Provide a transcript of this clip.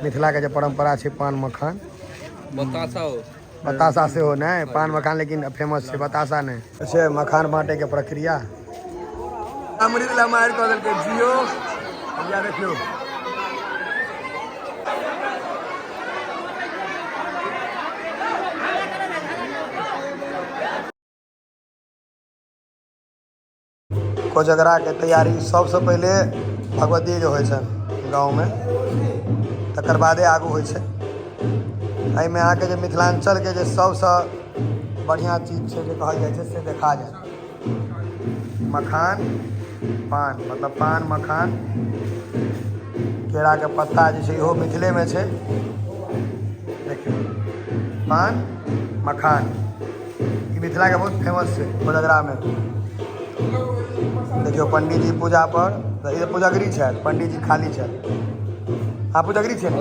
मिथिलाके जे परम्परा छै पान मखान। बतासा हो। बतासा सेहो नहि, पान मखान लेकिन फेमस छै, बतासा नहि छै। मखान बाँटैके प्रक्रिया अमृत ला मारि कऽ देलकै जियो। भैया देखियौ, कोजगराके तैयारी सबसँ पहिले भगवतीके होइ छनि गाँवमे, तकर बादे आगू होइ छै। एहिमे अहाँके जे मिथिलाञ्चलके जे सबसँ बढ़िआँ चीज छै जे कहल जाइ छै से देखा जायत, मखान पान, मतलब पान मखान केराके पत्ता जे छै इहो मिथिलेमे छै। देखियौ पान मखान ई मिथिलाके बहुत फेमस छै कोजगरामे। देखियौ पंडीजी पूजा पर, ई पुजगरी छथि, पंडीजी खाली छथि। अहाँ पुजगरी छियै ने?